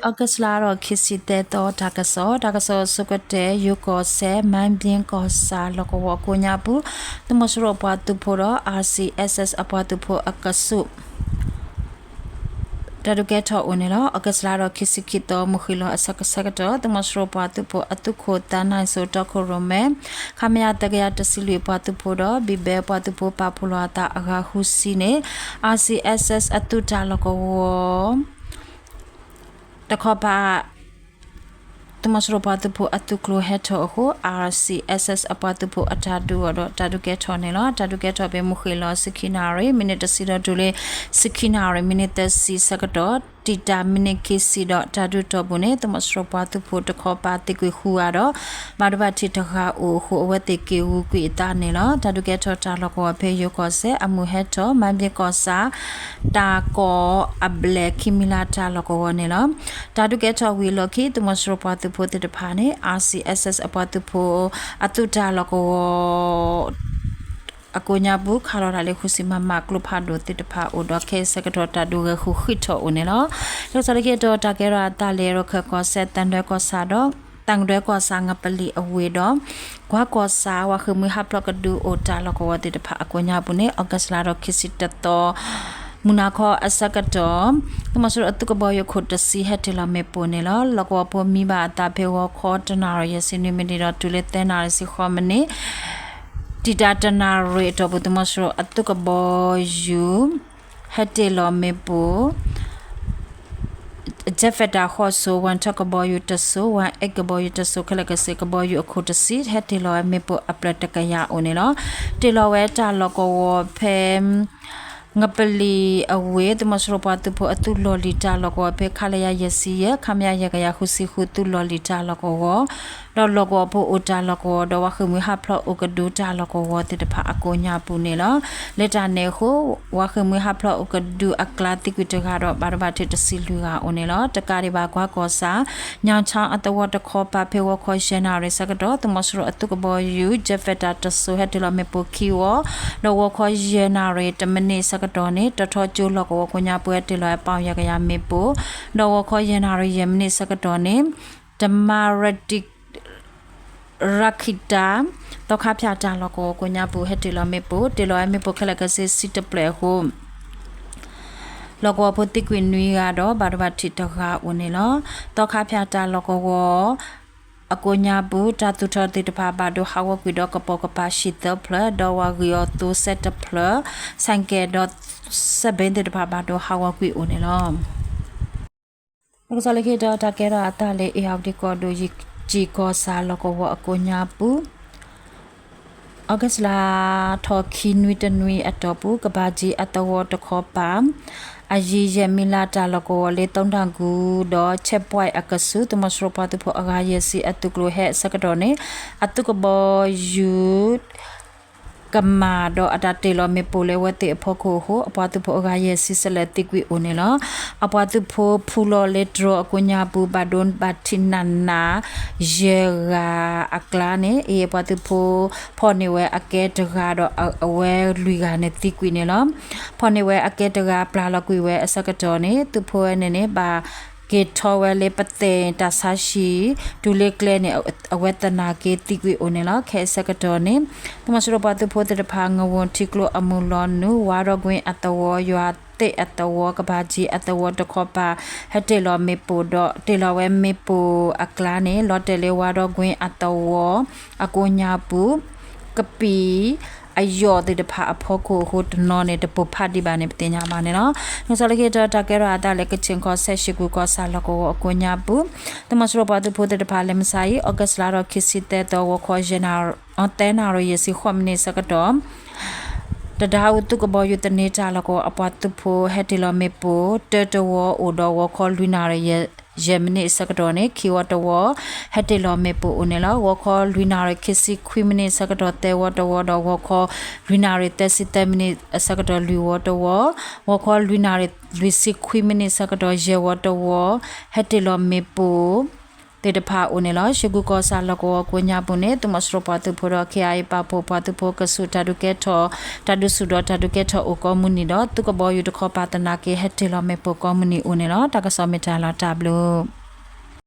August လါဒီးခံဆံသၢသီ တၢ်ကစီၣ်, တၢ်ကစီၣ်အဆိကတၢၢ် ယိၤကီၢ်စဲၣ် မၢ်ဘျ့ကီၢ်ဆၣ်လီၢ်ကဝီၤအကိးညါပူၤ သုးမီၤစိရိၤပှၤသုးဖိဒီး RCSS အပှၤသုးဖိအကဆူး တၢ်ဒုးကဲထီၣ်အိၣ်န့ၣ်လီၤ. August လါဒီးခံဆံခံသီ မုၢ်ဃ့ၢ်လီၤအဆၢကဆၢကတီၢ် သုးမီၤစိရိၤပှၤသုးဖိအသုးခိၣ် သၢနၢ်စိၤတီခိၣ်ရိၣ်မဲ ခမရ သၢကယၤတဆံလွံၢ်အပှၤသုးဖိဒီး ဘံၣ်ဘဲပှၤသုးဖိပာ်ဖှိၣ်လီၤအသးအဂၤဃုဆံန့ၣ် RCSS အသုးတၢ်လီၢ်ကဝီၤ တခီပၤ သုးမီၤစိရိၤပှၤသုးဖိအသုးကျိၤဟဲထီၣ်အဃိ RCSS အပှၤသုးဖိအတၢ်ဒုးအီၤဒီးတၢ်ဒုးကဲထီၣ်န့ၣ်လီၤ. တၢ်ဒုးကဲထီၣ်ဖဲမုၢ်ဃ့ၢ်လီၤ ဆံခံနၣ်ရံၣ် မံးနံးတဆံဒီးတုၤလၢ ဆံခံနၣ်ရံၣ် မံးနံးသၢဆံဆၢကတီၢ် တံာ်တာ်မံးနံးခံဆံဒီး တၢ်ဒုးတီၢ်ပူၤန့ၣ် သုးမီၤစိရိၤပှၤသုးဖိတခီပၤသံကွံာ်ဃုဂၤဒီး ဘၣ်ဒိဘၣ်ထံးတဂၤအိၣ်အဃိ အဝဲသ့ၣ်က့ၤဂုာ်ကွံာ်အသးန့ၣ်လီၤ. တၢ်ဒုးကဲထီၣ်တၢ်လီၢ်ကဝီၤဖဲယိၤကီၢ်စဲၣ် အမုၢ်ဟဲထီၣ် မၢ်ဘျ့ကီၢ်ဆၣ် တၢ်ကီၢ်အဘျဲၣ်ခံမံၤလါတၢ်လီၢ်ကဝီၤန့ၣ်လီၤ. တၢ်ဒုးကဲထီၣ်ဝံၤအလီၢ်ခံ သုးမီၤစိရိၤပှၤသုးဖိသ့ၣ်တဖၣ်န့ၣ် RCSS အပှၤသုးဖိ အသုးတၢ်လီၢ်ကဝီၤ အကိးညါပူၤ ခးလီၤတၢ်လၢ ဃုဆံ မမ ကျိဖးဒိၣ်သ့ၣ်တဖၣ်အိၣ်ဒီး ခဲအံၤဆၢကတီၢ်တၢ်ဒုးဂဲၤဃုာ်ဃံးထီၣ်အိၣ်န့ၣ်လီၤ. လၢကစီၣ်လၢခံတီၤ တၢ်ကဲထီၣ်အသးလၢ ရခၢၣ်ကီၢ်စဲၣ် သံတွဲကီၢ်ဆၣ်ဒီး သံတွဲကီၢ်ဆၣ် ငပလီၢ်အဝ့ၢ်ဒီး ကွၢ်ကီၢ်ဆၣ် ဝၤဃ့ၢ်မှံဟးဖျိးကဒုအိၣ်တၢ်လီၢ်ကဝီၤသ့ၣ်တဖၣ်အကိးညါပူၤန့ၣ် August လါဒီးခံဆံတသီ မုၢ်နၤခီအဆၢကတီၢ် သုးမီၤစိရိၤအသုးကဘီယူၤခိၣ်တဆံဟဲတ့ၢ်လီၤမ့ၣ်ပိၢ်န့ၣ်လီၤ. လီၢ်ကဝီၤဖိမံဘၣ်အသးဖဲဂီၤခီတနၣ်ရံၣ်ယဲၢ်ဆံနွံမံးနံးဒီးတုၤလၢသၢနၣ်ရံၣ်ဆံဃိးမံးနံး တံာ်တာ်တနၣ်ရံၣ်အတီၢ်ပူၤ သုးမီၤစိရိၤအသုးကဘီယူၤ ဟဲတ့ၢ်လီၤမ့ၣ်ပိၢ် Jet Fighter ဃိးစိၤ, ဝၣ်ထၢၣ်ကဘီယူၤတစိၤ, ဝၣ်အဲးကဘီယူၤတစိၤ, ခဲလၢာ်ခဲဆ့ကဘီယူၤအခိၣ်တဆံ ဟဲတ့ၢ်လီၤဝဲမ့ၣ်ပိၢ်အဖျၢၣ်တကယၤအိၣ်န့ၣ်လီၤ. တ့ၢ်လီၤဝဲတၢ်လီၢ်ကဝီၤဖဲ ငပလီၢ်အဝ့ၢ် သုးမီၤစိရိၤပှၤသုးဖိအသုးလီၢ်လံၤတၢ်လီၢ်ကဝီၤဖဲ ခလရ ယဲၢ်ဆံယဲၢ် ခမရ ယဲၢ်ကယၤဃုဆံဃု သုးလီၢ်လံၤတၢ်လီၢ်ကဝီၤ ဒီးလီၢ်ကဝီၤဖိအိၣ်တၢ်လီၢ်ကဝီၤ ဒီးဝၤဃ့ၢ်မှံဟးဖျိးအိၣ်ကဒုတၢ်လီၢ်ကဝီၤသ့ၣ်တဖၣ်အကိးညါပူၤန့ၣ်လီၤ. လၢတၢ်န့ၣ်အဃိ ဝၤဃ့ၢ်မှံဟးဖျိးအိၣ်ကဒုအကျါသံကွံာ်တဂၤဒီး ဘၣ်ဒိဘၣ်ထံးတဆံလွံၢ်ဂၤအိၣ်န့ၣ်လီၤ. တကးဒံးဘၣ်ကွၢ်ကီၢ်ဆၣ် ညၣ်ဆၣ်အသဝီတခီပၤ ဖဲဂီၤခီယဲၢ်နၣ်ရံၣ်ဆၢကတီၢ် သုးမီၤစိရိၤအသုးကဘီယူၤ Jet Fighter တစိၤ ဟဲတ့ၢ်လီၤမ့ၣ်ပိၢ်ခံဝီ ဒီးဂီၤခီယဲၢ်နၣ်ရံၣ်တမံးနံးဆၢကတီၢ်န့ၣ် တထီကၠိလီၢ်ကဝီၤကိးညါပူၤ ဟဲတ့ၢ်လီၤဝဲပီၣ်ယဲၢ်ကယၤမ့ၣ်ပိၢ် ဒီးဂီၤခီယဲၢ်နၣ်ရံၣ်ယဲၢ်မံးနံးဆၢကတီၢ်န့ၣ် တမၤရတံ ရခံတၢ် သီခါဖၠၣ်တၢ်လီၢ်ကဝီၤကိးညါပူၤ ဟဲတ့ၢ်လီၤမ့ၣ်ပိၢ် တ့ၢ်လီၤဝဲမ့ၣ်ပိၢ်ခဲလၢာ်ခဲဆ့ဆံတဖျၢၣ်အဃိ လီၢ်ကဝီၤဖိသံကွံာ်နွံဂၤဒီး ဘၣ်ဒိဘၣ်ထံးတဂၤအိၣ်န့ၣ်လီၤ. သီခါဖၠၣ်တၢ်လီၢ်ကဝီၤ အကိးညါပူၤ တၢ်သူၣ်ထီၣ်သ့ၣ်တဖၣ်ဘၣ်ဒိဟးဂီၤကွံာ်ဒီးကပိာ်ကပၤဟံၣ်သၢဖျၢၣ် ဒီးဝၤဂံၢ်အီၤသိစဲတဖျၢၣ် ဆဲးကဲးဒီး စဲးဘ့ၣ်သ့ၣ်တဖၣ်ဘၣ်ဒိဟးဂီၤကွံာ်အိၣ်န့ၣ်လီၤ. တၢ်ကစီၣ်လၢခံတီၤ တၢ်ကဲထီၣ်အသးလၢ အ့ၣ်ယၣ်ဝတံၣ်ကီၢ်ဒိၣ် ယ့ၣ်ကၠံၣ်ကီၢ်ဆၣ်လီၢ်ကဝီၤအကိးညါပူၤ August လါထီၣ်ခံနွံတနွံအတီၢ်ပူၤ ကဘၣ်ကၠံအသဝီတခီပၤ အယံၤယဲၢ်မံးလါတၢ်လီၢ်ကဝီၤလၢ သုတၢ်ကူၣ် ဒီး checkpoint အကဆူး သုးမီၤစိရိၤပှၤသုးဖိအဂၤယဲၢ်ဆံအသုးကျိၤဟဲအဆၢကတီၢ်န့ၣ် အသုးကဘီယူၤ ကမၣ်ဒီးအတၢ်တ့ၢ်လီၤမ့ၣ်ပိၢ်လၢအဝဲသ့ၣ်အဖီခိၣ်အဃိ အပှၤသုးဖိအဂၤယဲၢ်ဆံဆဲးလဲၣ်သံကွံာ်အိၣ်န့ၣ်လီၤ. အပှၤသုးဖိဖူလီၤလၢ drone အကိးညါပူၤ ဘၣ်ဒိဘၣ်ထံးနးနး ယဲၢ်ဂၤအကျါန့ၣ် အ့ၣ် အပှၤသုးဖိဖီၣ်န့ၢ်ဝဲအကဲတဂၤဒီးအဝဲလွံၢ်ဂၤန့ၣ် သံကွံာ်န့ၣ်လီၤ. ဖီၣ်န့ၢ်ဝဲအကဲတဂၤ ပျၢ်လီၤကွံာ်ဝဲအဆၢကတီၢ်န့ၣ် သုးဖိဝဲန့ၣ်န့ၣ် ဘၣ်က့ၤထီဝဲလၢပသဲၣ်တၢ်ဆါဟံၣ် တုၤလၢကျဲန့ၣ် အဝဲသနာ်က့သံကွံာ်အိၣ်န့ၣ်လီၤ. ခဲအံၤဆၢကတီၢ်န့ၣ် သုးမီၤစိရိၤပှၤသုးဖိသ့ၣ်တဖၣ် ငဝူၣ်ထံကျိအမုၢ်လီၤနုာ် ဝါဒီကွ့အသဝီ ယွၤသ့ၣ်အသဝီ ကဘၣ်ကၠံအသဝီတခီပၤ ဟဲတ့ၢ်လီၤမ့ၣ်ပိၢ်ဒီး တ့ၢ်လီၤဝဲမ့ၣ်ပိၢ်အကျါန့ၣ် လီၤတဲာ်လၢဝါဒီကွ့အသဝီ အကိးညါပူၤ ကပံာ် အယီၣ်သ့ၣ်တဖၣ်အဖီခိၣ်အဃိ တနီၤန့ၣ် တပိၢ်ဖးဒံးဘၣ်န့ၣ် ပသ့ၣ်ညါဘၣ်န့ၣ်လီၤ. နကစီၣ်လၢခံတီၤ တၢ်ကဲထီၣ်အသးလၢ ကခ့ၣ်ကီၢ်စဲၣ် ၡ့ၣ်ကူၣ်ကီၢ်ဆၣ်လီၢ်ကဝီၤအကိးညါပူၤ သုးမီၤစိရိၤပှၤသုးဖိသ့ၣ်တဖၣ် လၢမုၢ်ဆါအံၤ August လါထီၣ်ခံဆံသၢသီ ဂီၤခီယဲၢ်နၣ်ရံၣ် သၢနၣ်ရံၣ်ယဲၢ်ဆံဃိးမံးနံးဆၢကတီၢ် တဒါအူသုးကဘီယူၤသန့ၤတၢ်လီၢ်ကဝီၤ အပှၤသုးဖိဟဲတ့ၢ်လီၤမ့ၣ်ပိၢ် တၢတဝီအိၣ်ဒီး ဂီၤခီလွံၢ်နၣ်ရံၣ်ယဲၢ်မံးနံးအဆၢကတီၢ်န့ၣ် ခံဝီတဝီ ဟဲတ့ၢ်လီၤမ့ၣ်ပိၢ်အိၣ်န့ၣ်လီၤ. ဂီၤခီလွံၢ်နၣ်ရံၣ်ခံဆံခွံမံးနံးအဆၢကတီၢ် သၢဝီတဝီဒီး ဂီၤခီလွံၢ်နၣ်ရံၣ်သၢဆံသၢမံးနံးအဆၢကတီၢ် လွံၢ်ဝီတဝီ ဂီၤခီလွံၢ်နၣ်ရံၣ်လွံၢ်ဆံခွံမံးနံးအဆၢကတီၢ် ယဲၢ်ဝီတဝီ ဟဲတ့ၢ်လီၤမ့ၣ်ပိၢ် သ့ၣ်တဖၣ်အိၣ်န့ၣ်လီၤ. ရွှေကူကီၢ်ဆၣ်လီၢ်ကဝီၤကိးညါပူၤန့ၣ် သုးမီၤစိရိၤပှၤသုးဖိဒီး ခ့ၣ်အဲၣ်ပာ်ဖှိၣ်ပှၤသုးဖိ ကဆူးတၢ်ဒုးကဲထီၣ် တၢ်ဒုးဆူၣ်ဒီးတၢ်ဒုးကဲထီၣ်အိၣ်ကိးမုၢ်နံၤဒီး သုးကဘီယူၤတခီပၤသနာ်က့ ဟဲတ့ၢ်လီၤမ့ၣ်ပိၢ်ကိးမုၢ်နံၤအိၣ်န့ၣ်လီၤ. တၢ်ကစီၣ်မ့ၢ်တၢ်လီၤတၢ်ဘျုး